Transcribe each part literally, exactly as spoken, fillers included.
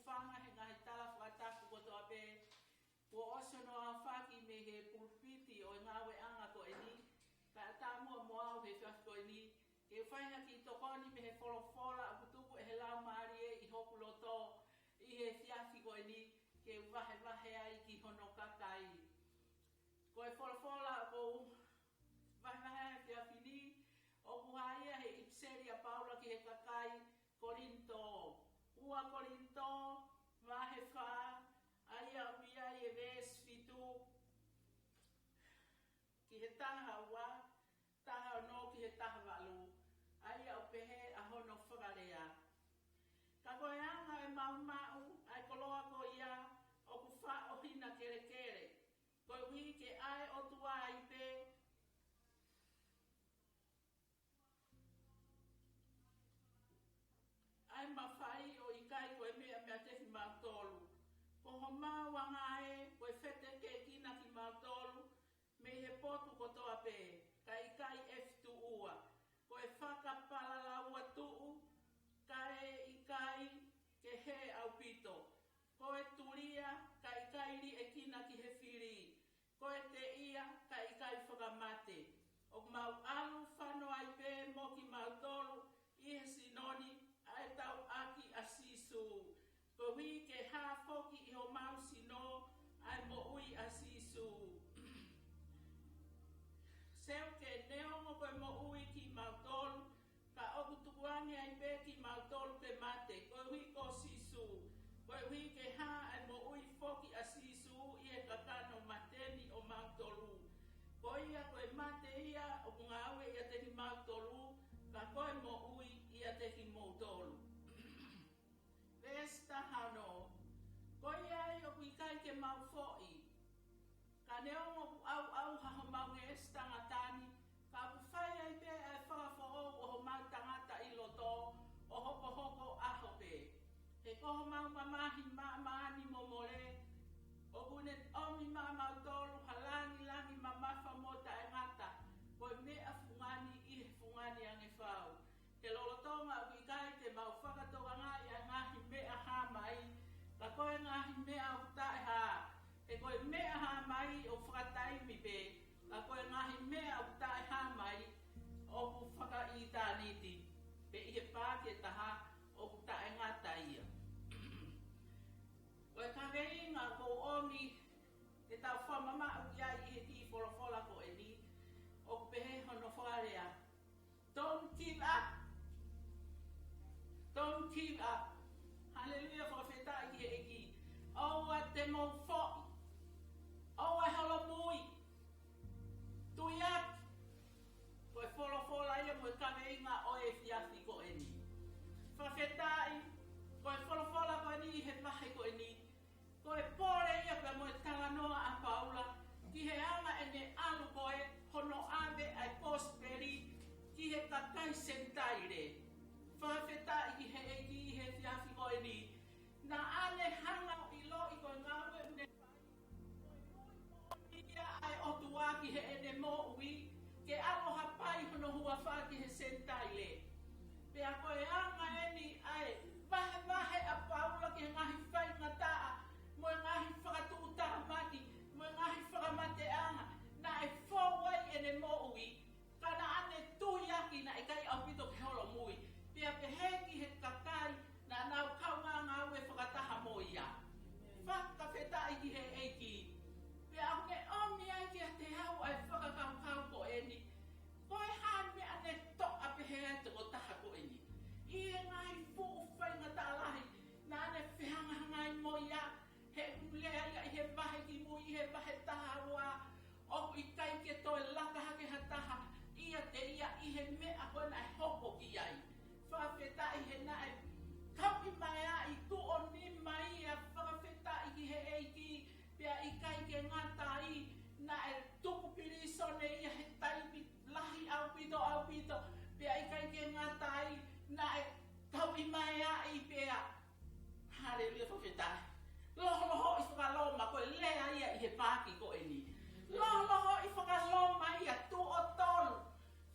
Fanga he ngaahi tala fakatapu kotoa pē, kuo ʻosi hono aofaki mei he pulupiti ʻo e ngāueʻanga ko eni, kae ʻatā muʻa mo au he efiafi ko eni, ke u fai ha kiʻi tokoni mei he folofola ʻoku tuku ʻe he Laumālie ʻi hoku loto ʻi he efiafi ko eni, ke u vahevahe ai ki hono kakai. Ko e folofola ʻoku ou vahevahe he efiafi ni, ʻoku hā ia he ʻipiseli ʻa Paula ki he kakai Kolinitō. Ua Kolinitō, vahe fā, ʻa ia ʻoku ʻi ai e veesi fitu, ki he taha ua, taha ono ki he taha valu, ʻa ia ʻoku pehē ʻa hono fakalea. Ka ko e anga ʻemau maʻu ʻa e koloa ko ia ʻoku faʻo hina kelekele, koeʻuhi ke ʻa e ʻOtua ai pē ʻa e mafai ʻo ʻikai ko e meʻa meiate kimautolu. Ko homau anga ē, ko e fetekekina kimautolu mei he potu kotoa pē, kae ʻikai ʻefituʻua. Ko e fakapalalaua tuʻu, kae ʻikai ke hē ʻaupito. Ko e tulia, kae ʻikai liʻekina ki he fili. Ko e teʻia, kae ʻikai fakamate. ʻOku mau ʻalu fano ai pē mo kimautolu ʻi he sino ni ʻa e tauʻaki ʻa Sīsū. Koeʻuhi ke hā foki ʻi homau sino ʻa e moʻui ʻa Sīsū. Seuke, neongo ko e moʻui kimautolu, ka ʻoku tukuange ai pē kimautolu ke mate, koeʻuhi ko Sīsū. Koeʻuhi ke hā ʻa e moʻui foki ʻa Sīsū ʻi he kakano mate ni ʻo mautolu. Ko ia ko e mate ia ʻoku ngāue ʻiate kimautolu, ka ko e moʻui ʻiate kimoutolu. Veesi taha ono. Ko ia ai ʻoku ʻikai ke mau foʻi, ka neongo ʻoku ʻauʻauha homau ngeʻesi tangata ni, ka ʻoku fai ai pē ʻa e fakafoʻou ʻo homau tangata ʻi loto, ʻo hokohoko ʻaho pē. He ko homau mamahi maʻamaʻa ni mo mole, ʻoku ne ʻomi maʻamautolu ha langilangi mamafa mo taʻengata, ko e meʻa fungani ʻi he fungani ange fau. He lolotonga ʻoku ʻikai te mau fakatokangaʻi ʻa e ngaahi meʻa hā mai, ka ko e ngaahi meʻa ʻoku taʻehā. He ko e meʻa hā mai ʻoku fakataimi pē, ka ko e ngaahi meʻa ʻoku taʻehā mai ʻoku fakaʻitāniti. Pea ʻi he paaki ʻe taha ʻoku taʻengata ia. Ko e kaveinga ʻoku ou ʻomi ke tau fakamamaʻu ki ai ʻi he kiʻi folofola ko eni, ʻoku pehē hono fakalea: Don't give up. Don't give up. Haleluia, fakafetaʻi ki he ʻEiki. ʻOua te mou foʻi. ʻOua ʻe holomui. Tuiaki. Ko e folofola ia mo e kaveinga ʻo e efiafi ko eni. Fakafetaʻi, ko e folofola ko eni ʻi he vahe ko eni, ko e pole ia pea mo e talanoa ʻa Paula ki he anga ʻene ʻalu ko ē hono ʻave ʻa e kosipeli ki he kakai Senitaile. Fakafetaʻi ki he ʻEiki ʻi he efiafi ko eni. Naʻa ne hanga ʻo ʻiloʻi ko e ngāue ʻoku ne fai, ko e ui moʻoni ia ʻa e ʻOtua ki heʻene moʻui, ke ʻalu ʻo hapai hono huafa ki he Senitaile. Pea ko e anga eni ʻa e vahevahe ʻa Paula ki he ngaahi faingataʻa, mo e ngaahi fakatuʻutāmaki, mo e ngaahi fakamateʻanga naʻe fou ai ʻene moʻui, ka naʻa ne tuiaki, naʻe ʻikai ʻaupito ke holomui. Pea pehē ki he kakai naʻa nau kaungā ngāue fakataha mo ia. Fakafetaʻi ki he ʻEiki. Pea ʻoku ne ʻomi ai kiate au ʻa e fakakaukau ko eni. Ko e hā e meʻa ne toʻa pehē ai e tokotaha ko eni ʻi he ngaahi fuʻu faingataʻa lahi naʻa ne fehangahangai mo ia? He ʻoku lea ia ʻi he vahe kimui, ʻi he vahe taha ua, ʻoku ʻikai ke toe laka hake ha taha ʻiate ia ʻi he meʻa ko ē naʻe hoko ki ai. Fakafetaʻi he naʻe kauʻi mai ʻa e tuʻo nima ia, fakafetaʻi ki he ʻEiki. Pea ʻikai ke ngata ai, naʻe tuku pilīsone ia he taimi lahi ʻaupito, ʻaupito. Pea ʻikai ke ngata ai, naʻe kauʻi mai ai pea. Haleluia, fakafetaʻi. Loholohoʻi faka-Loma, ko e lea ia ʻi he paaki ko eni. Loholohoʻi faka-Loma ia tuʻo tolu.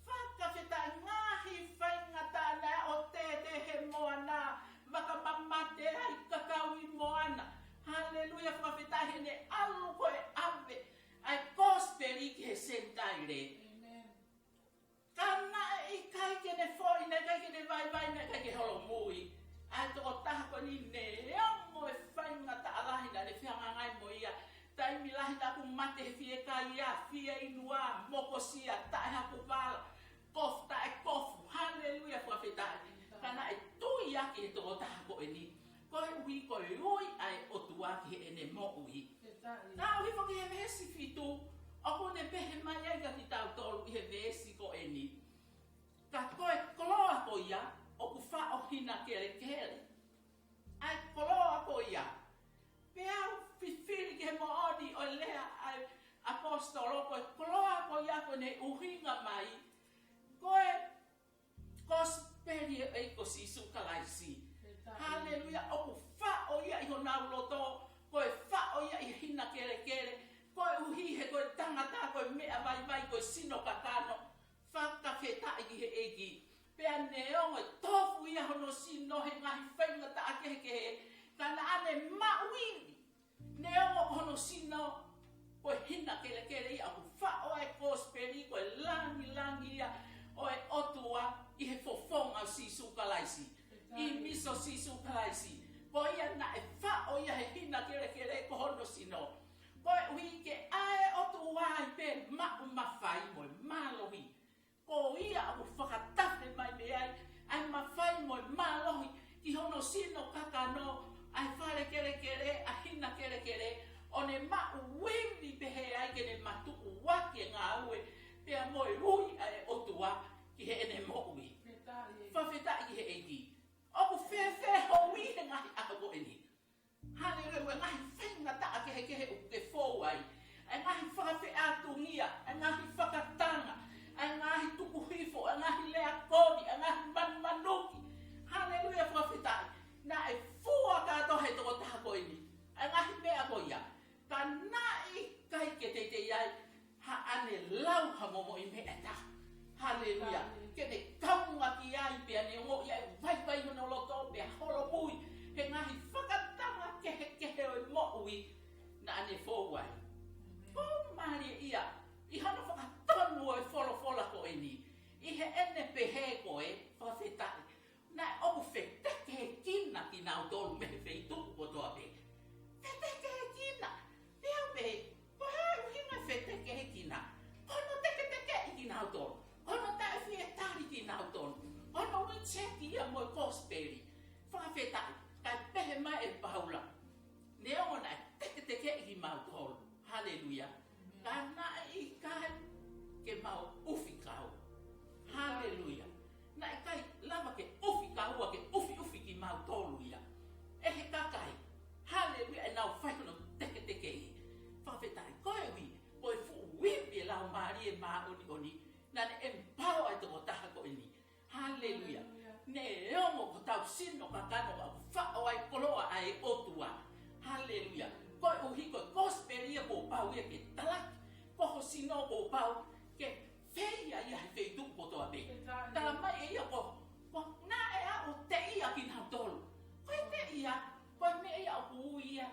Fakafetaʻi, ngaahi faingataʻa naʻe ʻo tētē he moana, vakamamate ai, kakau ʻi Naʻa ku mate he fiekaia, fieinua, mokosia, taʻe hakuvala, kofu, taʻe kofu. Haleluia, fakafetaʻi. Ka naʻe tui ʻaki he tokotaha ko eni, koeʻuhi ko e ui ʻa e ʻOtua ki heʻene moʻui. Fakafetaʻi. Ka ʻoku hifo ki he veesi fitu, ʻoku ne pehē mai ai kiate kitautolu ʻi he veesi ko eni. Ka ko e koloa ko ia, ʻoku faʻo hina kelekele. ʻA e koloa ko ia. Pea u fifili ki he moʻoni ʻo e lea ʻa e ʻaposetolo, ko e koloa ko ia ʻoku ne ʻuhinga mai, ko e kosipeli ʻo e ʻEiki ko Sīsū Kalaisi. Fakafetaʻi. Haleluia, ʻoku faʻo ia ʻi honau loto, ko e faʻo ia ʻi he hina kelekele, koeʻuhi he ko e tangata, ko e meʻa vaivai, ko e sino kakano. Fakafetaʻi ki he ʻEiki. Pea neongo ʻe tofu ia hono sino he ngaahi faingataʻa kehekehe, ka naʻa ne maʻu ivi. Neongo ko hono sino ko e hina kelekele ia, ʻoku faʻo ʻa e kosipeli, ko e langilangi ia ʻo e ʻOtua ʻi he fofonga ʻo Sīsū Kalaisi. ʻI he ʻīmisi ʻo Sīsū Kalaisi. Ko ia naʻe faʻo ia he hina kelekele ko hono sino. Koeʻuhi ke ʻa e ʻOtua ai pē maʻu mafai mo e mālohi. Ko ia ʻoku fakatafe mai mei ai ʻa e mafai mo e mālohi ki hono sino kakano, ʻa e fale kelekele, ʻa e hina kelekele, ʻo ne maʻu ivi pehē ai ke ne matuʻuaki e ngāue, pea mo e ui ʻa e ʻOtua ki heʻene moʻui. Fakafetaʻi. Fakafetaʻi ki he ʻEiki. ʻOku fēfē hoʻo ui he ngaahi ʻaho ko eni? Haleluia, ʻa e ngaahi faingataʻa kehekehe ʻoku ke fou ai. ʻA e ngaahi fakafeʻātungia, ʻa e ngaahi fakatanga, ʻa e ngaahi tukuhifo, ʻa e ngaahi lea kovi, ʻa e ngaahi manumanuki. Haleluia, fakafetaʻi. Naʻe fua kātoa he tokotaha ko eni ʻa e ngaahi meʻa ko ia. Ka naʻe ʻikai ke teitei ai haʻane lau ha momoʻi meʻa ʻe taha. Haleluia. Amen. Ke ne kaungaki ai pea ne ongoʻi ai vaivai hono loto pea holomui he ngaahi fakatanga kehekehe ʻo e moʻui naʻa ne fou ai. Amen. Ko mālie ia, ʻi hono fakatonu ʻo e folofola ko eni, ʻi heʻene pehē ko e fakafetaʻi. Naʻe ʻoku fetekehekina kinautolu mei he feituʻu kotoa pē. Fetekehekina. Pea u pehē, ko e hā e ʻuhinga fetekehekina? Ko hono teketekeʻi kinautolu. Ko hono taʻe fie tali kinautolu. Ko hono reject ia mo e kosipeli. Fakafetaʻi, kae pehē mai ʻe Paula, neongo naʻe teketekeʻi kimautolu. Haleluia. Ka naʻe ʻikai ke mau ʻufi kaua. Haleluia. Naʻe ʻikai lava ke ʻufi kaua, ke ʻufiʻufi kimautolu ia ʻe he kakai. Haleluia, ʻenau fai hono teketekeʻi. Fakafetaʻi, koeʻuhi ko e fuʻu ivi ʻa e Laumālie Māʻoniʻoni naʻa ne empower ʻa e tokotaha ko eni. Haleluia. Haleluia. Neongo ko hotau sino kakano ʻoku faʻo ai e koloa ʻa e ʻOtua. Haleluia. Koeʻuhi ko e kosipeli ia kuo pau ia ke talaki. Ko ho sino kuo pau ke feia ia he feituʻu kotoa pē. Amen. Tala mai ʻe ia ko, ko naʻe ʻa ʻo teʻia kinautolu. Ko e teʻia, ko e meʻa ia ʻoku ui ia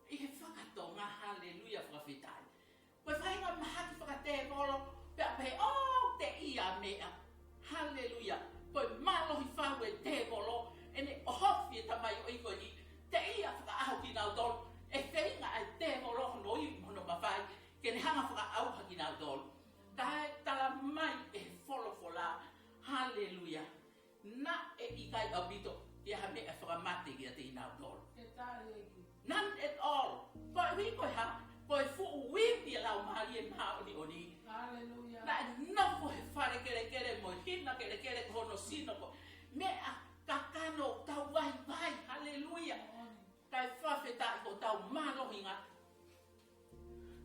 ʻi he fakatonga, haleluia, fakafetaʻi. Ko e faʻahinga mahaki fakatēvolo, pea pehē, ʻo, teʻia meʻa. Haleluia. Ko e mālohi fau ʻa e tēvolo, ʻene ʻohofi e tamaioʻeiki ko eni, teʻia fakaʻaho kinautolu, ʻe feinga ʻa e tēvolo hono ivi mo hono mafai, ke ne hanga fakaʻauha kinautolu. Kae tala mai ʻe he folofola, haleluia, naʻe ʻikai ʻaupito ke ʻi ai ha meʻa fakamate kiate kinautolu. None at all. Koeʻuhi ko e hā? Ko e fuʻu ivi ʻa e Laumālie Māʻoniʻoni. Haleluia. Naʻe nofo he fale kelekele mo e hina kelekele ko hono sino ko e meʻa kakano tau vaivai. Haleluia. Moʻoni. Kae fakafetaʻi ko hotau mālohinga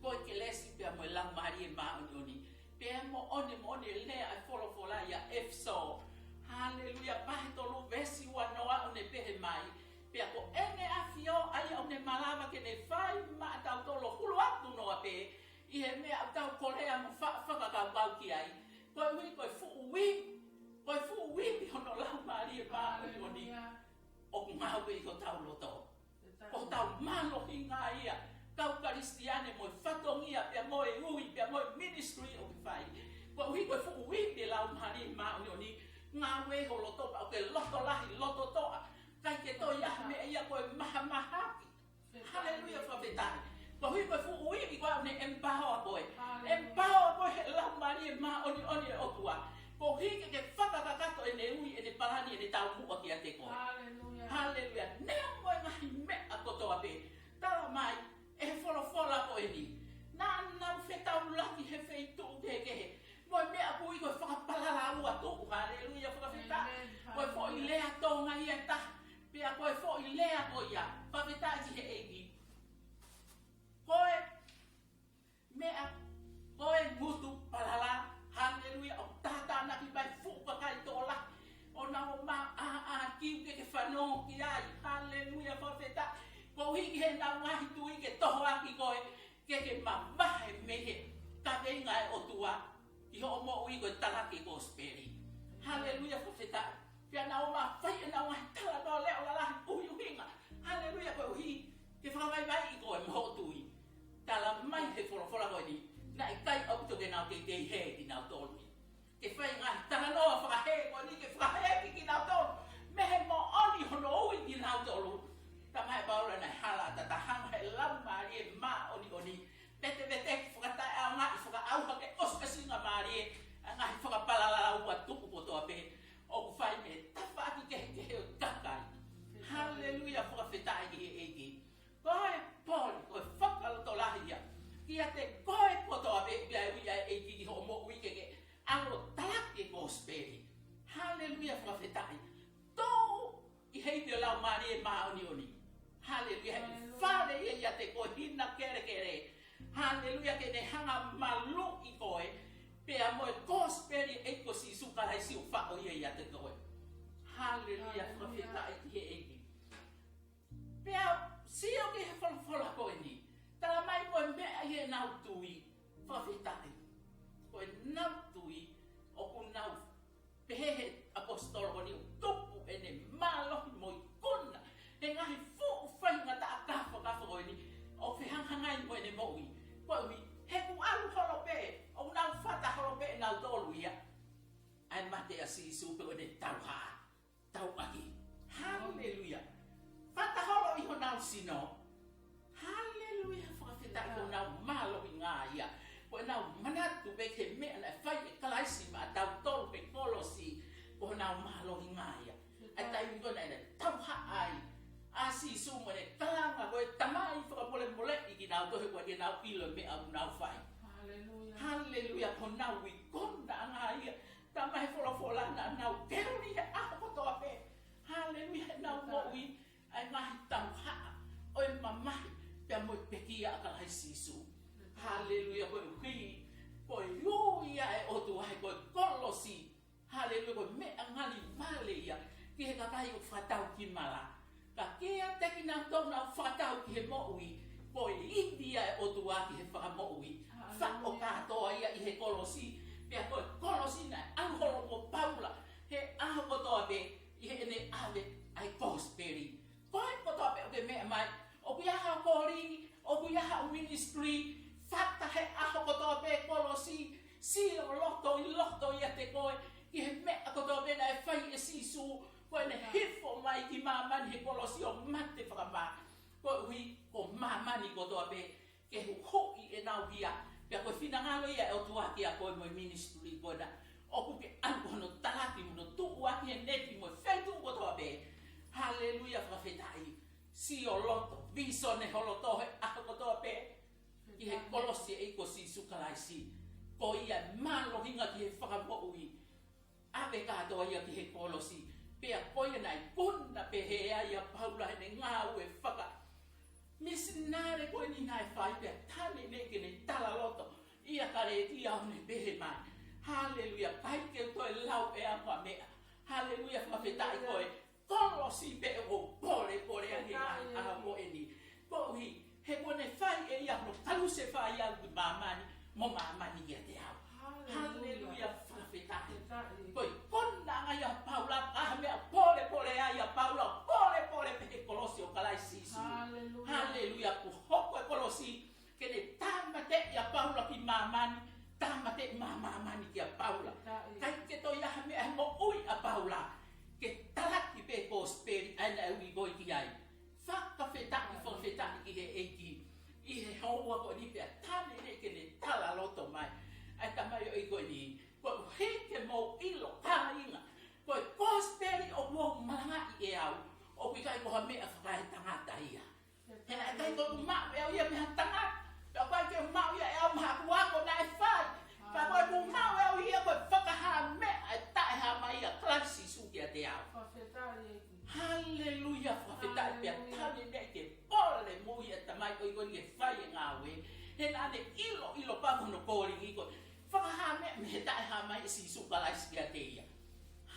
ko e kelesi pea mo e Laumālie Māʻoniʻoni. Pea moʻoni, moʻoni e lea ʻa e folofola ʻia ʻEfesō. Haleluia, vahe tolu veesi ua noa ʻoku ne pehē mai. Pea ko ʻEne ʻAfio ʻa ia ʻoku ne malava ke ne fai maʻatautolu ʻo hulu atu noa pē ʻi he meʻa ʻoku tau kolea mo fa-, fakakaukau ki ai. Koeʻuhi ko e fuʻu ivi, ko e fuʻu ivi hono Laumālie Māʻoniʻoni. Haleluia. ʻOku ngāue ʻi hotau loto. Ko hotau mālohinga ia, kau Kalisitiane mo e fatongia pea mo e ui, pea mo e ministry ʻoku ke fai. Koeʻuhi ko e fuʻu ivi ʻa e Laumālie Māʻoniʻoni, ngāue ʻi ho loto pea ʻoku ke loto lahi, loto toʻa. ʻIkai ke toe ʻi ai ha meʻa ia ko e mahamahaki. Haleluia, fakafetaʻi. Ko Koeʻuhi ko e fuʻu ivi ko ē ʻoku ne empower koe. Hallelujah. Empower koe he Laumālie Māʻoniʻoni ʻo e ʻOtua. Koeʻuhi ke ke fakakakato ʻene ui, ʻene palani, ʻene taumuʻa kiate koe. Hallelujah. Hallelujah. Neongo e ngaahi meʻa kotoa pē. Tala mai ʻe he folofola ko eni, naʻa nau fetaulaki he feituʻu kehekehe mo e meʻa ʻoku ui ko e fakapalalaua tuʻu. Hallelujah, fakafetaʻi. Amen. Ko e foʻi lea Tonga ia ʻe taha, pea ko e foʻi lea ko ia, fakafetaʻi ki he ʻEiki. Ko e meʻa, ko e ngutu palala, hallelujah, ʻoku tātānaki mai fuʻu kakai tokolahi ʻo nau ō mai ʻo kiu ke ke fanongo ki ai, hallelujah, fakafetaʻi. Koeʻuhi ke nau ngaahi tui ke tohoaki koe, ke ke mavahe mei he kaveinga ʻa e ʻOtua ki hoʻo moʻui ko e talaki e kosipeli. Hallelujah, fakafetaʻi. Pea nau ō mai ʻo fai ʻenau ngaahi talanoa leʻo lalahi ʻuhiʻuhinga. Hallelujah, koeʻuhi ke fakavaivaiʻi koe mo hoʻo tui. Tala mai he folofola ko eni, naʻe ʻikai ʻaupito ke nau teitei hē kinautolu ia. Ke fai ngaahi talanoa fakahē ko eni ke fakahēʻi kinautolu mei he moʻoni hono ui kinautolu. Tala mai ʻe Paula naʻe hala ʻatā, hanga ʻe he Laumālie Māʻoniʻoni, veteveteki, fakataʻeʻaongaʻi, fakaʻauha ke ʻosiʻosingamālie ʻa e ngaahi fakapalalaua tuʻu kotoa pē ʻoku fai mei he tafaʻaki kehekehe ʻo e kakai. Hallelujah, fakafetaʻi ki he ʻEiki. Ko e pole, ko e fakalotolahi ia kiate koe kotoa pē ʻoku ke ui ʻa e ʻEiki ki hoʻo moʻui ke ke ʻalu ʻo talaki e kosipeli. Hallelujah, fakafetaʻi. Tuʻu ʻi he ivi ʻo e Laumālie Māʻoniʻoni. Hallelujah. Hallelujah. Fale ia ʻiate koe hina kelekele. Hallelujah, ke ne hanga ʻo maluʻi koe pea mo e kosipeli ʻa e ʻEiki ko Sīsū Kalaisi ʻo faʻo ia ʻiate koe. Hallelujah, Hallelujah. Fakafetaʻi ki he ʻEiki. Pea sio ki he folofola ko eni. Tala mai ko e meʻa ʻi heʻenau tui. Fakafetaʻi. Ko ʻenau tui ʻoku nau pehē he ʻapositolo ko eni ʻoku tupu ʻene mālohi mo ikuna he ngaahi fuʻu faingataʻa kafakafa ko eni ʻoku fehangahangai mo ʻene moʻui. Koeʻuhi he ʻoku ʻalu holo pē, ʻoku nau fata holo pē ʻenautolu ia ʻa e mate ʻa Sīsū pea ʻoku ne tauhaʻa. Tauʻaki. Haleluia. Fata holo ʻi honau sino. Haleluia. Fakafetaʻi ko honau mālohinga ia. Ko ʻenau manatu pē ki he meʻa naʻe fai ʻe Kalaisi maʻatautolu he kolosi. Ko honau mālohinga ia. ʻA e taimi ko ē naʻe tauhaʻa ai ʻa Sīsū mo ʻene kalanga ko e Tamai fakamolemoleʻi kinautolu he ʻoku ʻikai ke nau ʻilo e meʻa ʻoku nau fai. Haleluia. Haleluia. Ko honau ikonga ia. Tala mai he folofola naʻa nau keli he ʻaho kotoa pē. Haleluia, heʻenau moʻui ʻa e ngaahi tauhaʻa ʻo e mamahi pea mo e pekia ʻa Kalaisi Sīsū. Haleluia, koeʻuhi ko e ui ia ʻa e ʻOtua he ko e kolosi. Haleluia, ko e meʻa ngalivale ia ki he kakai ʻoku fakatau ki mala. Ka kiate kinautolu naʻa nau fakatau ki he moʻui, ko e ivi ia ʻa e ʻOtua ki he fakamoʻui. Haleluia. Faʻo kātoa ia ʻi he kolosi. Pea ko e kolosi naʻe ʻalu holo mo Paula he ʻaho kotoa pē ʻi heʻene ʻave ʻa e kosipeli. Ko e kotoa pē ʻoku ke meʻa mai, ʻoku ʻi ai haʻo calling, ʻoku ʻi ai haʻo ministry, fata he ʻaho kotoa pē kolosi, sio loto ʻi loto ʻiate koe ki he meʻa kotoa pē naʻe fai ʻe Sīsū, ko ʻene hifo mai ki māmani he kolosi ʻo mate fakapā. Koeʻuhi ko māmani kotoa pē ke huhuʻi ʻenau hia. Pea ko e finangalo ia ʻa e ʻOtua kiate koe mo e ministry ko ena. ʻOku ke ʻalu ko hono talaki mo hono tuʻuaki he neti mo e feituʻu kotoa pē. Haleluia, fakafetaʻi. Sio loto, vīsone holo tō he ʻaho kotoa pē ki he kolosi ʻa e ʻEiki ko Sīsū Kalaisi. Ko ia mālohinga ki he fakamoʻui. ʻAve kātoa ia ki he kolosi. Pea ko ia naʻe ikuna pehē ai ʻa Paula heʻene ngāue fakamisinale ko eni naʻe fai pea tane nei ke ne talaloto ʻi ʻAkalētia ʻo ne pehē mai. Haleluia, ʻikai ke u toe lau ʻe au ha meʻa. Haleluia, fakafetaʻi ko e kolosi pē ʻoku ou polepole ange ai ʻa ko eni. Koeʻuhi he kuo ne fai ʻe ia hono kalusefai au ki māmani, mo māmani kiate au. Haleluia. Haleluia, fakafetaʻi. Fakafetaʻi. Ko e konga ia ʻa Paula, ʻa e meʻa polepole ai ʻa Paula, polepole pē he kolosi ʻo Kalaisi Sīsū. Haleluia. Haleluia, kuo hoko e kolosi ke ne tāmateʻi ʻa Paula ki māmani, tāmateʻi mā-, māmani kia Paula. Fakafetaʻi. ʻIkai ke toe ʻi ai ha meʻa he moʻui ʻa Paula, ke talaki pē kosipeli ʻa ia naʻe ui koe ki ai. Fakafetaʻi, fakafetaʻi ki he ʻEiki. ʻI he ʻOua ko eni pea tali ne ke ne talaloto mai ʻa e tamaioʻeiki ko eni. Koeʻuhi ke mou ʻilo kāinga, ko e kosipeli ʻoku mou malangaʻi ʻe au, ʻoku ʻikai ko ha meʻa fakaetangata ia. He naʻe ʻikai ko ʻeku maʻu ʻe au ia mei ha tangata, pea ʻikai ke maʻu ia ʻe au mei haʻaku ako naʻe fai. Ka ko ʻeku maʻu ʻe au ia ko e fakahā meʻa ʻe taʻehāmai ʻa Kalaisi Sīsū kiate au. Fakafetaʻi ʻEiki. Haleluia, fakafetaʻi pea Haleluia. Tali ne ke pole mo ia tamaioʻeiki ko eni ke fai e ngāue. He naʻa ne ʻilo, ʻilo pau hono calling ko e fakahā meʻa mei he taʻehāmai ʻe Sīsū Kalaisi kiate ia.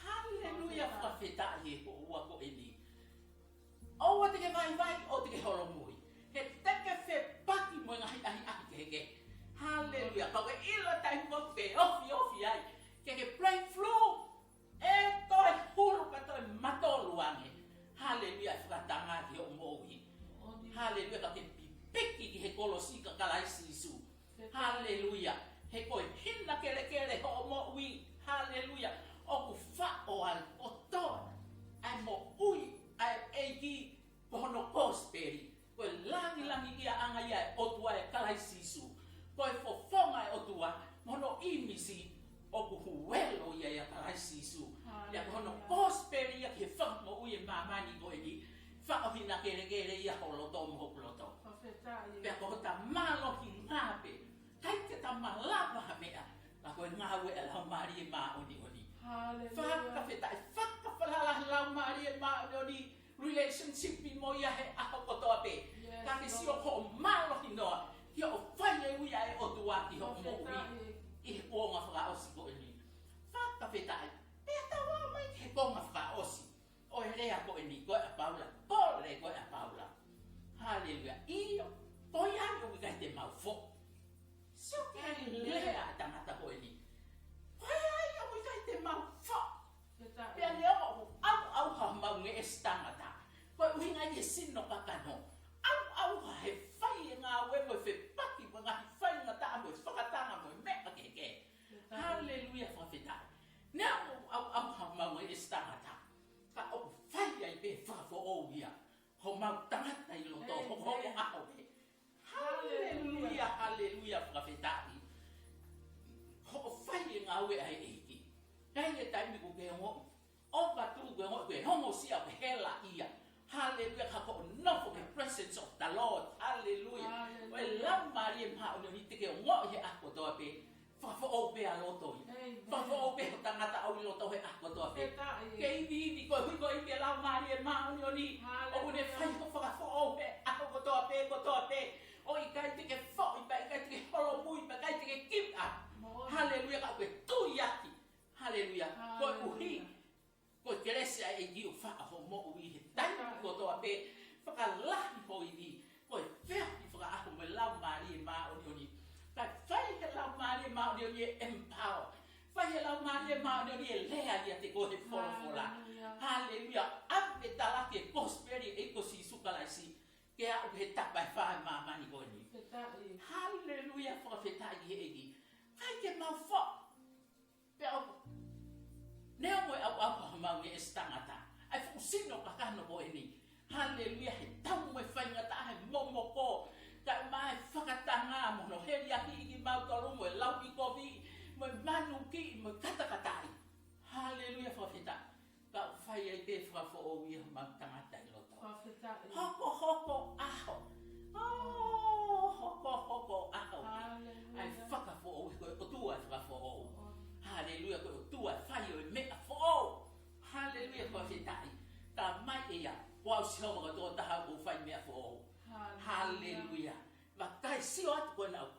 Haleluia, Fakafetaʻi. Fakafetaʻi he ko ua ko eni. ʻOua te ke vaivai, ʻoua te ke holomui. He te ke fepaki mo e ngaahi ʻahiʻahi kehekehe. Haleluia. Ka ke ʻilo taimi ko ē ke ofiofi ai, ke ke breakthrough, ʻe toe hulu ka toe matolu ange. Haleluia, fakatanga ki hoʻo moʻui. Haleluia, ka ke pipiki ki he kolosi ʻa Kalaisi Sīsū. Haleluia. He ko e hina kelekele hoʻo moʻui. Haleluia. ʻOku faʻo ai kotoa ʻa e moʻui ʻa e ʻEiki, ko hono kosipeli. Ko e langilangiʻiaʻanga ia ʻo e ʻOtua ʻia Kalaisi Sīsū. Ko e fofonga ʻo e ʻOtua mo hono ʻīmisi ʻoku huelo ia ʻia Kalaisi Sīsū. Haleluia. Pea ko hono kosipeli ia ki he fakamoʻui ʻo e māmani ko eni. Faʻo hina kelekele ia ho loto mo hoku loto. Fakafetaʻi. Pea ko hota mālohi ngāue, ʻikai ke ta malava ha meʻa, ka ko e ngāue ʻa e Laumālie Māʻoniʻoni. Haleluia. Fakafetaʻi, fakafalala he Laumālie Māʻoniʻoni, relationship mo ia he ʻaho kotoa pē. Yes, Lord. Ka ke sio ko e mālohi noa, ki hoʻo fai e ui ʻa e ʻOtua ki hoʻo moʻui. Fakafetaʻi. ʻI he kuonga fakaʻosi ko eni. Fakafetaʻi. Pea tau ō mai ki he kuonga fakaʻosi ʻo e lea ko eni ko ē ʻa Paula, pole ko ē ʻa Paula. Haleluia. ʻIo, ko ia ʻoku ʻikai te mau foʻi. Sio ki he lea ʻa e tangata ko eni. Ko ia ʻoku ʻikai te mau foʻi. Pea neongo ʻoku ʻauʻauha homau ngeʻesi tangata, ko e ʻuhinga ia he sino kakano. ʻAuʻauha he fai e ngāue mo e fepaki mo e ngaahi faingataʻa mo e fakatanga mo e meʻa kehekehe. Haleluia, fakafetaʻi. Neongo ʻoku ʻauʻauha homau ngeʻesi tangata, ka ʻoku fai ai pē fakafoʻou ia homau tangata ʻi loto, ʻi hoʻo ʻaho pē. Haleluia, haleluia, fakafetaʻi. Hoʻo fai e ngāue ʻa e ʻEiki. Naʻe ʻi ai e taimi ʻoku ke ongoʻi, ʻoku ke tuʻu ke ongoʻi, ke ongosia, ke hela ia. Haleluia, ka ko hoʻo nofo he presence of the Lord. Haleluia. Ko e Laumālie Māʻoniʻoni te ke ongoʻi he ʻaho kotoa pē. Fakafoʻou pē ʻa loto ia. Fakafoʻou pē ho tangata ʻi loto he ʻaho kotoa pē. Ke iviivi koe, hui koe ʻi he Laumālie Māʻoniʻoni. ʻOku ne fai ho fakafoʻou he ʻaho kotoa pē, kotoa pē. ʻOku ʻikai te ke foʻi, pea ʻikai te ke holomui, pea ʻikai te ke give up. Haleluia, ka ʻoku ke tuiaki. Haleluia. Koeʻuhi ko e kelesi ʻa e ʻEiki ʻoku faʻo ho moʻui he taimi kotoa pē, fakalahi ho ivi, ko e feohi fakaʻaho mo e Laumālie Māʻoniʻoni. Kae fai he Laumālie Māʻoniʻoni e empower. Fai he Laumālie Māʻoniʻoni e lea ʻiate koe he folofola. Haleluia. ʻAve talaki e kosipeli ʻa e ʻEiki ko Sīsū Kalaisi ke aʻu ki he tapa ʻe fā ʻo e māmani ko eni. Haleluia, fakafetaʻi ki he ʻEiki. ʻIkai ke mau foʻi. Pea ʻoku, neongo e ʻauʻauha homau ngeʻesi tangata, ʻa e fuʻu sino kakano ko eni. Haleluia, he tau mo e faingataʻa, he momoko, kae ʻumaʻā e fakatanga mo hono heliaki kimautolu mo e lauʻikovi, mo e manukiʻi, mo e katakataʻi. Haleluia, fakafetaʻi. Ka ʻoku fai ai pē fakafoʻou ia homau tangata ʻi loto. Fakafetaʻi. Hokohoko ʻaho. ʻO, hokohoko ʻaho. Haleluia. ʻA e fakafoʻou, ko e ʻOtua ʻa e fakafoʻou. Haleluia, ko e ʻOtua ʻa e fai ʻo e meʻa foʻou. Haleluia, fakafetaʻi. Ka mai ʻe ia, ko au Sihova ko e tokotaha ʻoku fai meʻa foʻou. Haleluia. Haleluia. Vakai, sio atu ko ena ʻoku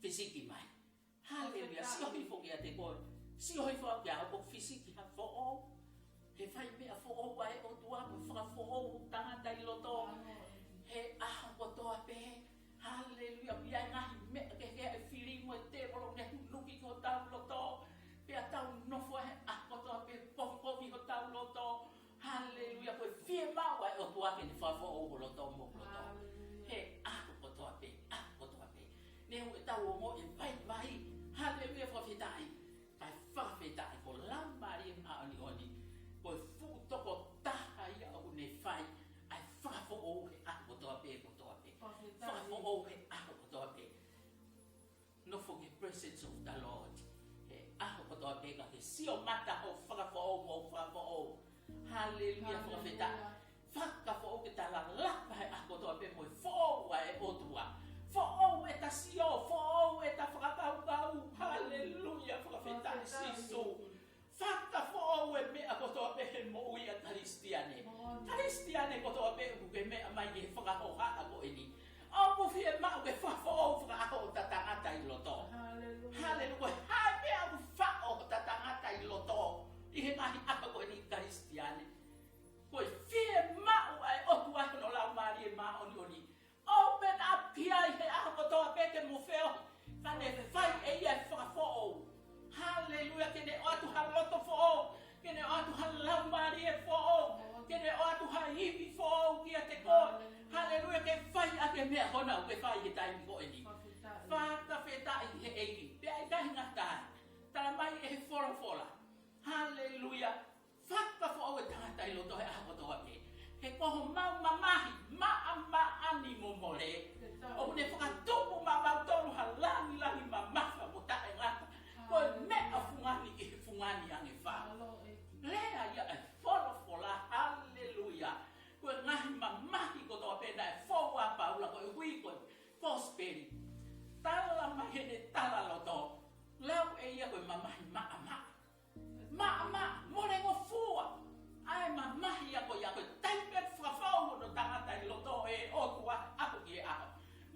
fisiki mai. Haleluia. Sio hifo kiate koe. Sio hifo au kia au ʻoku fisiki ha foʻou. He fai meʻa foʻou ʻa e ʻOtua, mo fakafoʻou tangata ʻi loto. He ʻaho kotoa pē. Haleluia. Pea ʻi ai ngaahi meʻa kehekehe ʻa e fili mo e tēvolo ne hunuki ki hotau loto. Pea tau nofo he ʻaho kotoa pē, kovikovi hotau loto. Haleluia, ko e fiemaʻu ʻa e ʻOtua ke ne fakafoʻou ho loto mo hoku loto. Haleluia. He ʻaho kotoa pē, ʻaho kotoa pē. Neongo ʻetau ongoʻi e vaivai. Haleluia, fakafetaʻi. Kae fakafetaʻi ko e Laumālie Māʻoniʻoni. Ko e fuʻu tokotaha ia ʻoku ne fai ʻa e fakafoʻou he ʻaho kotoa pē, kotoa pē. Fakafetaʻi. Fakafoʻou he ʻaho kotoa the Lord. He ʻaho kotoa pē ka ke sio mata ho fakafoʻou mo fakafoʻou. Haleluia, fakafetaʻi. Fakafoʻou ke ta lalaka he ʻaho kotoa pē mo e foʻou ʻa e ʻOtua. Foʻou ʻeta sio, foʻou ʻeta fakakaukau. Haleluia, fakafetaʻi Sīsū. Fakafoʻou e meʻa kotoa pē he moʻui ʻa e Kalisitiane. Kalisitiane kotoa pē ʻoku ke meʻa mai he fakahohaʻa ko eni. ʻOku fiemaʻu ke fakafoʻou fakaʻaho hota tangata ʻi loto. Haleluia. Haleluia. Ko e hā e meʻa ʻoku faʻo hota tangata ʻi loto ʻi he ngaahi ʻaho ko eni Kalisitiane? Ko e fiemaʻu ʻa e ʻOtua hono Laumālie Māʻoniʻoni. Open up ki ai he ʻaho kotoa pē ke mo feohi. Ka ne fai ʻe ia e fakafoʻou. Haleluia, ke ne ʻoatu ha loto foʻou. Ke ne ʻoatu ha laumālie foʻou. Ke ne ʻoatu ha ivi foʻou kiate koe. Haleluia, ke fai ʻaki e meʻa ko ena ʻoku ke fai he taimi ko eni. Fakafetaʻi he ʻEiki. Pea ʻikai ngata ai. Tala mai ʻe he folofola. Haleluia. Fakafoʻou e tangata ʻi loto he ʻaho kotoa pē. He ko homau mamahi, maʻamaʻa ni mo mole. ʻOku ne fakatupu maʻamautolu ha langilangi mamafa mo taʻengata. Ko e meʻa fungani ʻi he fungani ange fā. Lea ia ʻa e folofola, haleluia. Ko e ngaahi mamahi kotoa pē naʻe fou ʻa Paula koeʻuhi ko e kosipeli. Tala mai heʻene tala loto. Lau ʻe ia ko e mamahi maʻamaʻa. Maʻamaʻa, molengofua. ʻA e mamahi ia ko ia ko e taimi ʻe fakafoʻou hono tangata ʻi loto ʻe he ʻOtua ʻaho ki he ʻaho.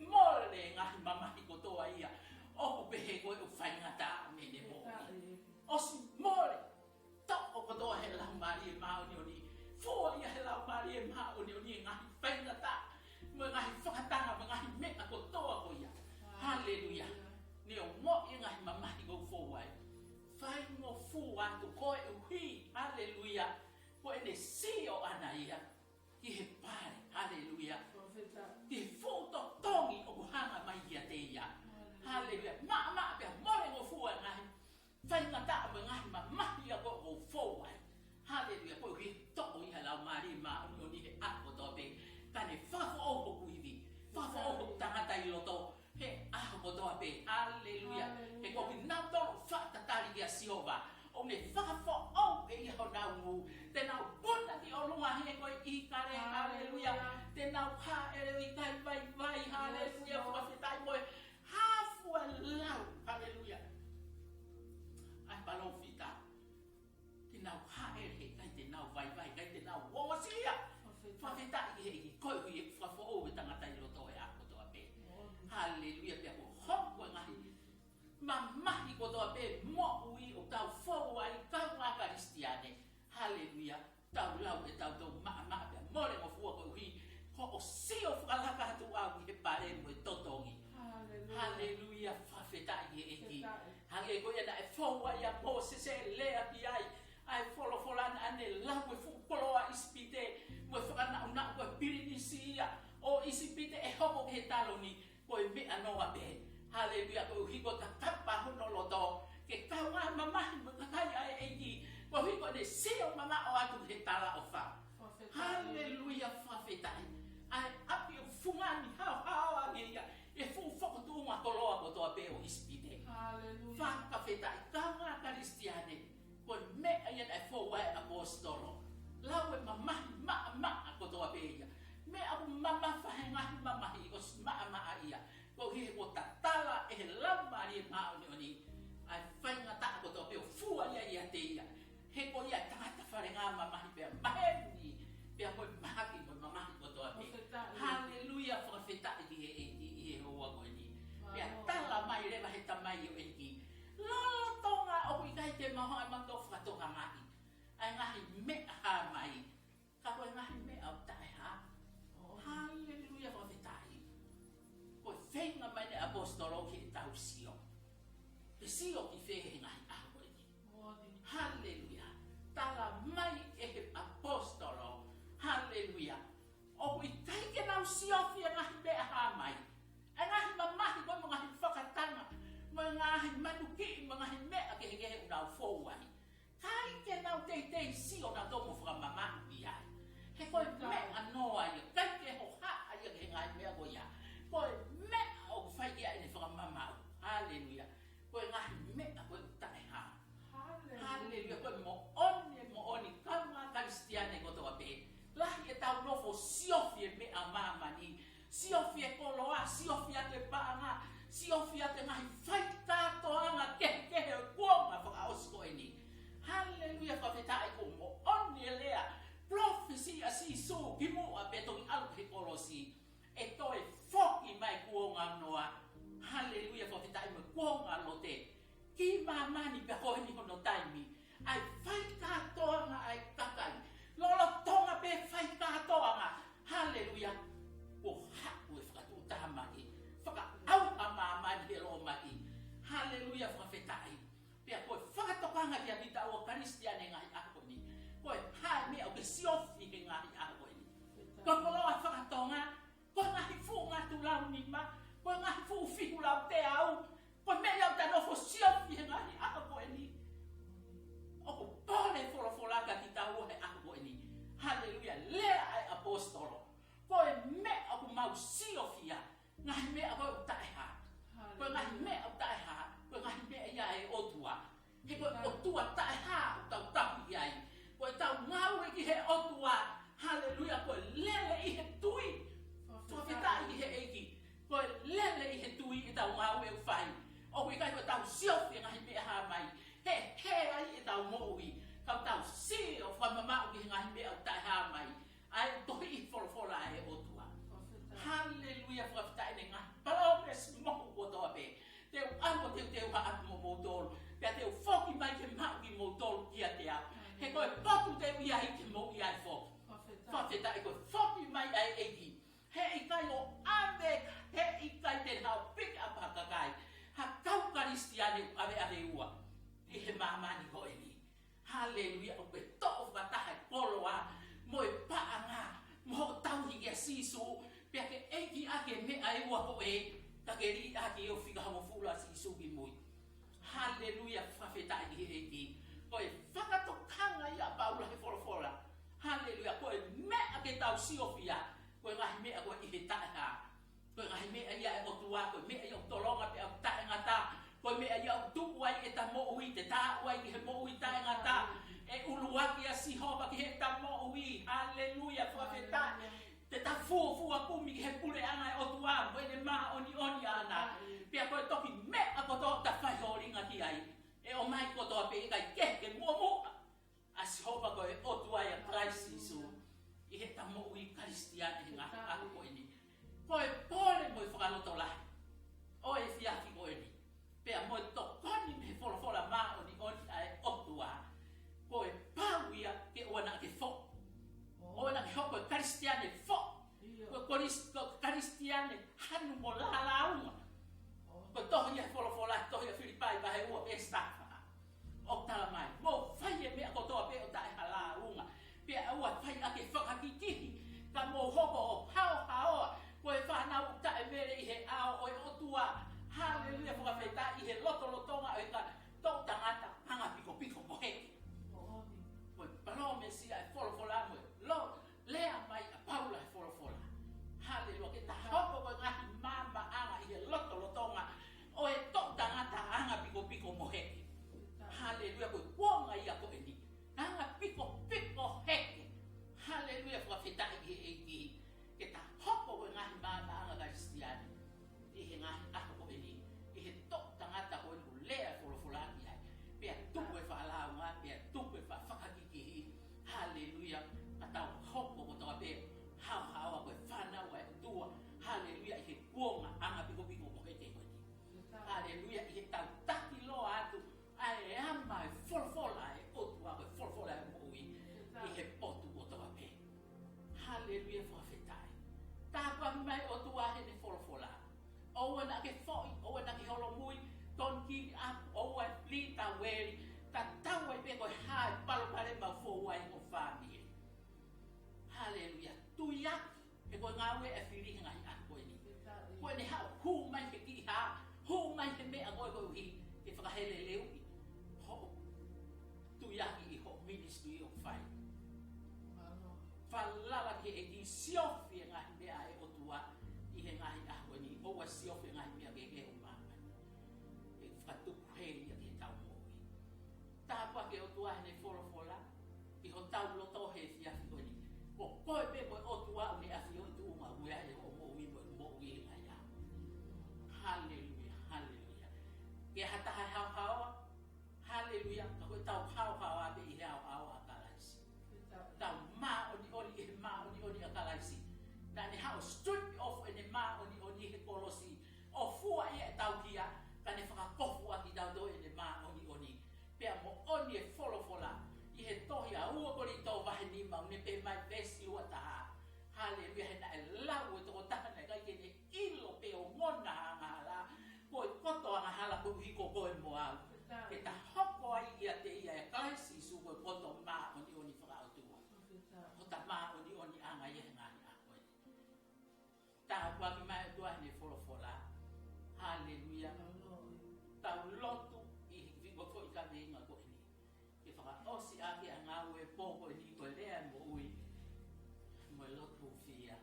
Mole e ngaahi mamahi kotoa ia. ʻOku pehē ko e ʻū faingataʻa mei he moʻui. ʻOsi mole. Toʻo kotoa he Laumālie Māʻoniʻoni. Fua ia he Laumālie Māʻoniʻoni e ngaahi faingataʻa. Mo e ngaahi fakatanga, mo e ngaahi meʻa kotoa ko ia. Haleluia. Ne ongoʻi e ngaahi mamahi ʻoku fou ai. Faingofua atu koeʻuhi. Haleluia. Ko ʻene sio ʻana ia ki he pale. Haleluia. Ki he fuʻu totongi ʻoku hanga mai kiate ia. Haleluia. Maʻamaʻa pea molengofua e ngaahi faingataʻa mo e ngaahi mamahi ia ʻoku fou ai. Haleluia. Koeʻuhi toʻo ia he Laumālie Māʻoniʻoni he ʻaho kotoa pē. Ka ne fakafoʻou hoku ivi. Fakafoʻou hoku tangata ʻi loto he ʻaho kotoa pē. Haleluia. He ko kinautolu ʻoku fakatatali kia Sihova, ʻoku ne fakafoʻou ʻe ia honau ngū. Te nau puna ki ʻolunga he ko e ʻikale. Haleluia. Te nau hāʻele ʻo ʻikai vaivai. Haleluia. Fakafetaʻi mo e hafu e lau. Haleluia. ʻA e palōfita. Te nau hāʻele he ʻikai te nau vaivai, ʻikai te nau ongosia. Fakafetaʻi ki he ʻEiki koeʻuhi e fakafoʻou e tangata ʻi loto he ʻaho kotoa pē. Haleluia, pea ko hoku e ngaahi mamahi kotoa pē moʻui ʻoku tau fou ai kaungā Kalisitiane. Haleluia, tau lau ʻe tautolu maʻamaʻa pea molengofua koeʻuhi hoʻo sio fakalaka atu au ki he pale mo e totongi. Haleluia, fakafetaʻi ki he ʻEiki. Hangē ko ia naʻe fou ai ʻa Mōsese ʻo lea ki ai, ʻa e folofola naʻa ne lau e fuʻu koloa ʻIsipite, mo e fakanaʻunaʻu ko e pilinisi ia ʻo ʻIsipite ʻe hoko ki he taloni, ko e meʻa noa pē. Haleluia, koeʻuhi ko e kakapa hono loto ke kaungā mamahi mo e kakai ʻa e ʻEiki, koeʻuhi ko ʻene sio mamaʻo atu ki he talaʻofa. Haleluia, fakafetaʻi. ʻA e ʻapi ʻoku fungani haohaoa ange ia ʻe he fuʻu fokotuʻunga koloa kotoa pē ʻo ʻIsipite. Fakafetaʻi, kaungā Kalisitiane. Ko e meʻa ia naʻe fou ai e ʻaposetolo. Lau e mamahi maʻamaʻa kotoa pē ia. Meʻa ʻoku mamafa he ngaahi mamahi ʻosi maʻamaʻa ia. Koeʻuhi he kuo tatala ʻe he Laumālie Māʻoniʻoni ʻa e faingataʻa kotoa pē ʻo fua ia ʻiate ia. He ko ia e tangata falengamamahi pea maheni, pea mo e mahaki mo e mamahi kotoa pē. Haleluia, fakafetaʻi ki he ʻEiki ʻi he houa ko eni. Pea tala mai leva he tamaioʻeiki, lolotonga ʻoku ʻikai ke maʻu ʻe mautolu fakatokangaʻi ʻa e ngaahi meʻa hā mai, ka ko e ngaahi meʻa ʻoku taʻehā. Haleluia, fakafetaʻi. Ko e feinga mai ʻa e ʻaposetolo ke tau sio. Ke sio ki fē he ngaahi ʻaho ko eni? Haleluia. Tala mai ʻe he ʻaposetolo. Haleluia. ʻOku ʻikai ke nau siofi e ngaahi meʻa hā mai. E ngaahi mamahi ko e ngaahi fakatanga, mo e ngaahi manukiʻi, mo e ngaahi meʻa kehekehe ʻoku nau fou ai. ʻIkai ke nau teitei sio nautolu mo fakamamaʻu ai. He ko e meʻa noa ia, ʻikai ke hohaʻa ia ki he ngaahi meʻa ko ia. Ko e meʻa ʻoku fai ia ʻene fakamamaʻu. Haleluia. Ko e ngaahi ki māmani pea ko eni hono taimi. ʻAi fai kātoanga ʻa e kakai. Lolotonga pē fai kātoanga. Haleluia. Kuo haʻu e fakatuʻutāmaki. Fakaʻauha māmani he Lōmaki. Haleluia, fakafetaʻi. Pea ko e fakatokanga kiate kitaua Kalisitiane ngaahi ʻaho ni. Ko e hā e meʻa ʻoku ke siofi he ngaahi ʻaho ni. Ko e koloa fakatonga, ko e ngaahi fuʻu ngatu lau nima, ko e ngaahi fuʻu fihu lau teau, ko e meʻa ia ʻoku ta nofo siofi he ngaahi ʻaho ko eni. ʻOku pole folofola kiate kitaua he ʻaho ko eni. Haleluia, lea ʻa e ʻapositolo. Ko e meʻa ʻoku mau siofia, ngaahi meʻa ko ē ʻoku taʻehā. Ko e ngaahi meʻa ʻoku taʻehā, ko e ngaahi meʻa ia ʻa e ʻOtua. He ko e ʻOtua taʻehā ʻoku tau tauhi ai. Ko ʻetau ngāue ki he ʻOtua. Haleluia, ko e lele ʻi he tui. Fakafetaʻi ki he ʻEiki. Ko e lele ʻi he tui ʻetau ngāue ʻoku fai. ʻOku ʻikai ko ʻetau siofi e ngaahi meʻa hā mai. He, he ai ʻetau moʻui. Ka ʻoku tau sio fakamamaʻu ki he ngaahi meʻa ʻoku taʻehā mai. ʻA e tohi ʻi he folofola ʻa e ʻOtua. Haleluia, fakafetaʻi. Ngaahi palōmesi mohu kotoa pē. Te u ʻalu ʻo teuteu ha atu mo moutolu. Pea te u foki mai ke maʻu kimoutolu kiate au. He ko e potu te u ʻi ai te mou ʻi ai foki. Fakafetaʻi, ko e foki mai ʻa e ʻEiki. Heʻikai ʻo ʻave, heʻikai te ne hao piki ʻa e kakai. Ha kau Kalisitiane ʻave ʻave ua. ʻI he māmani ko eni. Haleluia, ʻoku ke toʻo fakataha e koloa, mo e paʻanga, mo hoʻo tauhi kia Sīsū, pea ke ʻeiki ʻaki e meʻa ʻe ua ko ē, ka ke liʻaki ʻo fika hongofulu ʻa Sīsū ki mui. Haleluia, fakafetaʻi ki he ʻEiki. Ko e fakatokanga ia ʻa Paula he folofola. Haleluia, ko e meʻa ke tau siofia, ko e ngaahi meʻa ko ē ʻi he taʻehā. Ko e ngaahi meʻa ia ʻa e ʻOtua, ko e meʻa ia ʻoku tolonga pea ʻoku taʻengata, ko e meʻa ia ʻoku tuku ai ʻeta moʻui, te ta aʻu ai ki he moʻui taʻengata, ʻe ʻuluaki ʻa Sihova ki heʻeta moʻui, haleluia, fakafetaʻi, te ta fuofua kumi ki he puleʻanga ʻo e ʻOtua, mo ʻene māʻoniʻoni ʻaʻana, pea ko e toki meʻa kotoa ʻoku ta faiholinga ki ai, ʻe ʻomai kotoa pē ʻikai ke ke muʻomuʻa. ʻA Sihova ko e ʻOtua ia Kalaisi Sīsū ʻi heʻeta moʻui Kalisitiane he ngaahi ʻaho ko eni. Ko e pole mo e fakalotolahi ʻo e efiafi ko eni. Pea mo e tokoni mei he folofola māʻoniʻoni ʻa e ʻOtua. Ko e pau ia ke ʻoua naʻa ke foʻi. ʻOua naʻa ke hoko ko e Kalisitiane foʻi. Ko e Kalis-, ko e Kalisitiane hanu mo lālāunga. Ko e tohi ia he folofola, tohi ʻa Filipai vahe ua veesi taha fā. ʻOku tala mai, mou fai e meʻa kotoa pē ʻo taʻe ha lāunga. Pea ʻoua fai ʻaki e fakakikihi, ka mou hoko ʻo haohaoa, ko e fānau taʻe vele ʻi he ʻao ʻo e ʻOtua. Haleluia, fakafetaʻi, ʻi he lotolotonga ʻo e ka toʻu tangata anga pikopiko mo heke. Ko e palōmesi ia ʻa e folofola mo e lo lea mai ʻa Paula he folofola. Haleluia. Ke ta hoko ko e ngaahi maamaʻanga ʻi he lotolotonga ʻo e toʻu tangata anga pikopiko mo heke. Haleluia. Ko e kuonga ia ko eni. Anga pikopiko heke. Haleluia. Fakafetaʻi ki he ʻEiki. Ke ta hoko ko e ngaahi maamaʻanga Kalisitiane. ʻI he ngaahi ʻaho ko eni, ʻi he toʻu tangata ko eni ʻoku lea e folofola ki ai. Pea tuku e faʻa lāunga, pea tuku e faʻa fakakikihi. Haleluia. Ka tau hoko kotoa pē haohaoa ko e fānau ʻa e ʻOtua. Haleluia. ʻI he kuonga anga pikopiko mo heke ko eni. Haleluia. ʻI heʻetau taki loa atu ʻa e ama e folofola ʻa e ʻOtua, ko e folofola ʻo e moʻui ʻi he potu kotoa pē. Haleluia, fakafetaʻi. Tāpuaki mai ʻOtua heʻene folofola. ʻOua naʻa ke foʻi, ʻoua naʻa ke holomui, don't give up, ʻoua lī ta weli, tatau ai pē ko e hā e palopalema ʻoku fou ai ho fāmili. Haleluia. Tuiaki, he ko e ngāue ʻa e fili he ngaahi ʻaho ko eni. Ko ʻene haʻu, hū mai he kiʻi hā, hū mai he meʻa ko ē koeʻuhi ke fakaheleleuʻi hoʻo tuiaki ʻi hoʻo ministry ʻoku fai. Falala ki he ʻEiki, siofi e ngaahi meʻa ʻa e ʻOtua ʻi he ngaahi ʻaho ko eni, ʻoua siofi e ngaahi meʻa kehekehe ʻo māmani. ʻE fakatupu hē ia ki heʻetau moʻui. Tāpuaki ʻOtua heʻene folofola ʻi hotau loto he efiafi ko eni. Ko koe pē ko e ʻOtua ʻoku ne ʻafioʻi tuʻunga ʻoku ʻi ai hoʻo moʻui mo ʻeku moʻui he ngaahi ʻaho. Haleluia, haleluia. Ke ha taha haohaoa, haleluia, ka ko ʻetau haohaoa pē ʻi he haohaoa ʻa Kalaisi. Tau māʻoniʻoni ʻi he māʻoniʻoni ʻa Kalaisi. Naʻa ne haʻu ʻo strip off ʻene māʻoniʻoni he kolosi. ʻO fua ia ʻetau hia, ka ne fakakofuʻaki kitautolu ʻene mā Ka ke ngāue pō ko eni ko e lea moʻui mo e lotu hūfia.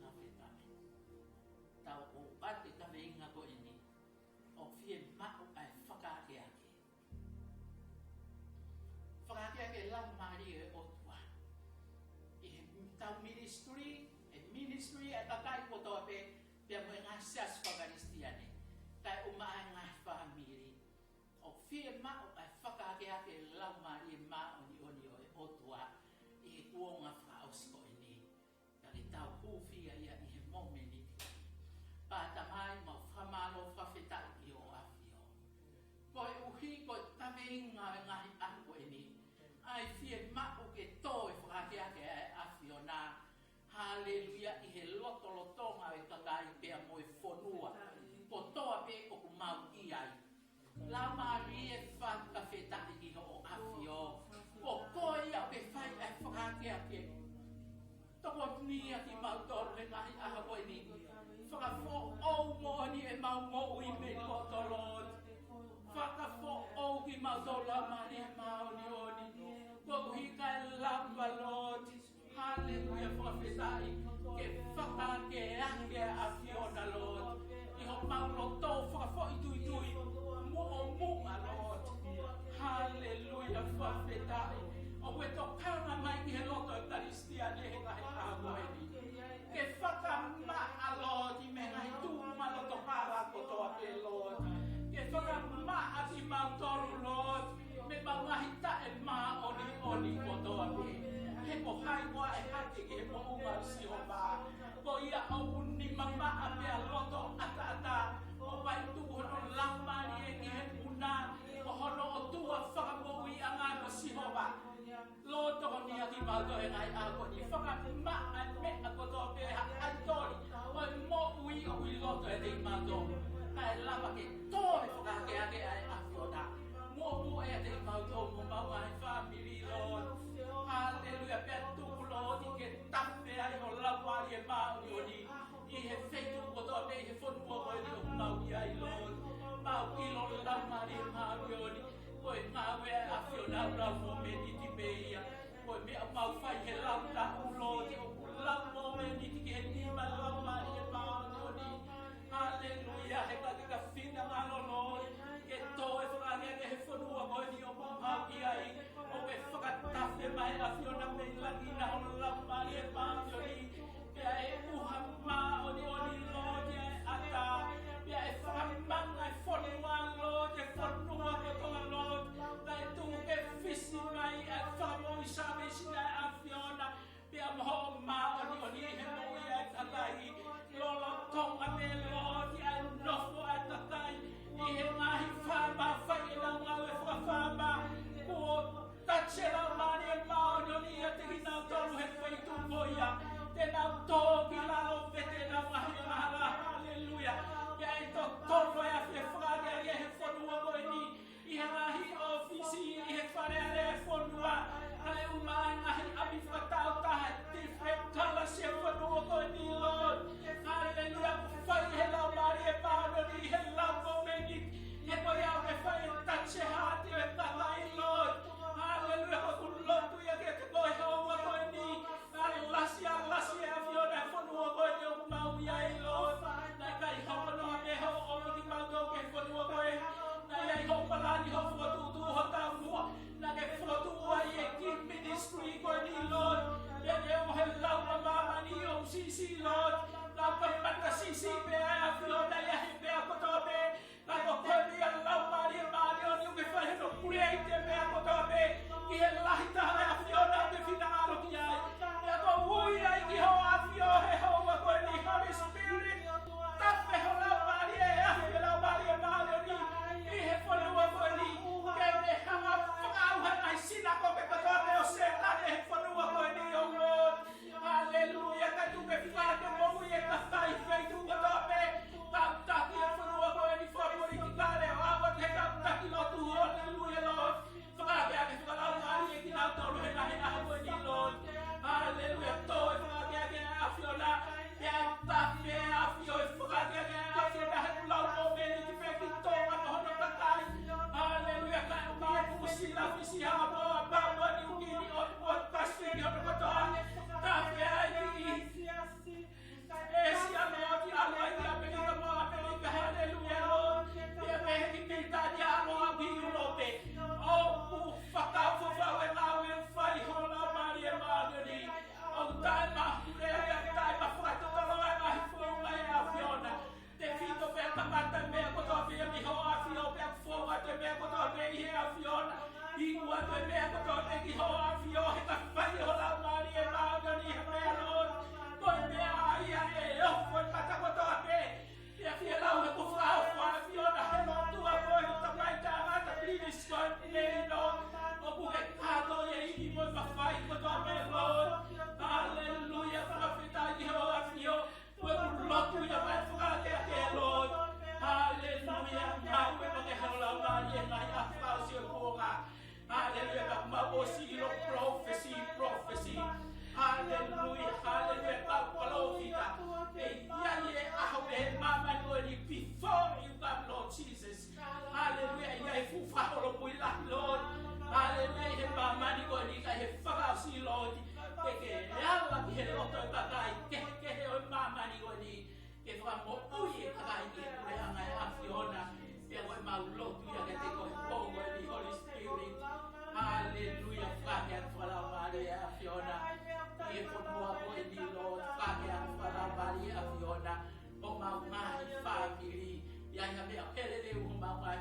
Fakafetaʻi. Tau ʻoatu e kaveinga ko eni, ʻoku fiemaʻu ʻa e fakaakeake. Fakaakeake Laumālie ʻo e ʻOtua ʻi heʻetau ministry, e ministry ʻa e kakai kotoa pē, pea mo e ngaahi siasi fakakalisitiane, kae ʻumaʻā e ngaahi fāmili. ʻOku fiemaʻu ʻa e fakaakeake Laumālie Māʻoniʻoni ʻo e ʻOtua ʻi he kuonga fakaʻosi ko eni. Ka ke tau hūfia ia ʻi he mōmeniti. Pea Tamai, mau fakamālō fakafetaʻi ki hoʻo ʻAfio. Koeʻuhi ko e kaveinga ʻo e ngaahi ʻaho ko eni, ʻa e fiemaʻu ke tō e fakaakeake ʻa e ʻAfiona. Haleluia, ʻi he lotolotonga ʻo e kakai pea mo e fonua kotoa pē ʻoku mau ʻi ai. Laumālie, fakafetaʻi ki hoʻo ʻAfio. Ko koe ia ʻoku ke fai ʻa e fakaakeake. Tokonia kimautolu he ngaahi ʻaho ko eni. Fakafoʻou moʻoni ʻemau moʻui mei he loto, Lord. Fakafoʻou kimautolu, Laumālie Māʻoniʻoni. Koeʻuhi kae lava, Lord. Haleluia, fakafetaʻi. Ke fakaakeake ʻa e ʻAfiona, Lord, ʻi homau loto fakafoʻituitui, muʻomuʻa, Lord. Haleluia, fakafetaʻi. ʻOku ke tokanga mai ki he loto ʻo e Kalisitiane he ngaahi ʻaho ko eni. Ke fakamaʻa, Lord, ʻi he ngaahi tuʻunga loto hala kotoa pē, Lord. Ke fakamaʻa kimautolu, Lord, mei heʻemau ngaahi taʻemāʻoniʻoni kotoa pē. He ko hai koā ʻe hake ki he moʻunga ʻo Sihova? Ko ia ʻoku nima maʻa pea loto ʻataʻatā, ʻo vaituku hono laumālie ki he muna ʻo hono ʻOtua Fakamoʻuiʻanga ko Sihova. Lord, tokonia kimautolu he ngaahi ʻaho ko eni, fakamaʻa e meʻa kotoa pē, ha ʻaitoli ʻo e moʻui ʻoku ʻi loto ʻiate kimautolu. Kae lava ke tō e fakaakeake ʻa e ʻAfiona muʻomuʻa ʻiate kimautolu mo homau ngaahi fāmili, Lord. Haleluia, pea tuku, Lord, ke tafe ai ho Laumālie Māʻoniʻoni ʻi he feituʻu kotoa pē ʻi he fonua ko eni ʻoku mau ʻi ai, Lord. Mau ʻilo, Laumālie Māʻoniʻoni, ko e ngāue ʻa e ʻAfiona ʻoku lau mōmeniti pē ia. Ko e meʻa ʻoku mau fai he lau taʻu, Lord, ʻoku lau mōmeniti ki he nima, Laumālie Māʻoniʻoni. Haleluia, he ka ke ka finangalo, Lord, ke tō e fakaakeake he fonua ko eni ʻoku mau ʻi ai. ʻOku ke fakatafe mai ʻAfiona mei langi na ho Laumālie Māʻoniʻoni. Pea ʻe ʻuha māʻoniʻoni, Lord, ʻa e ʻatā. Pea ʻe fakamanga e fonua, Lord, e fonua kotoa, Lord. Kae tuku ke fisi mai ʻa e fakamoʻui Salvation ʻa e ʻAfiona. Pea mo hoʻo māʻoniʻoni he moʻui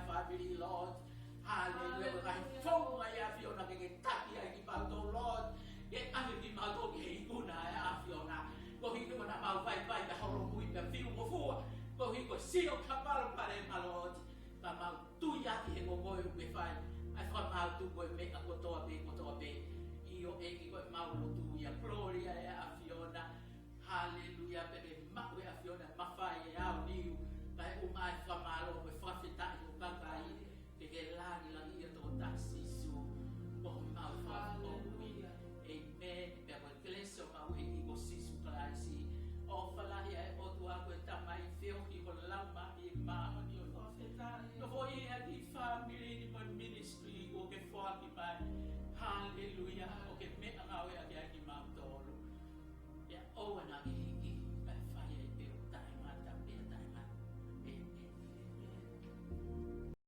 family, Lord. Haleluia. Ko e ngaahi founga ʻa e ʻAfiona ke ke taki ai kimautolu, Lord. Ke ʻave kimautolu ki he ikuna ʻa e ʻAfiona. Koeʻuhi ko ʻemau maʻu vaivai, pea holomui, pea fiu mo fua. Koeʻuhi ko e sio ki he palopalema, Lord. Ka mau tui ʻaki he ko koe ʻoku ke fai ʻa e fakamaau, tuku e meʻa kotoa pē, kotoa pē. ʻIo ʻEiki, ko ʻemau lotu ia, glory ʻa e ʻAfiona. Haleluia, pea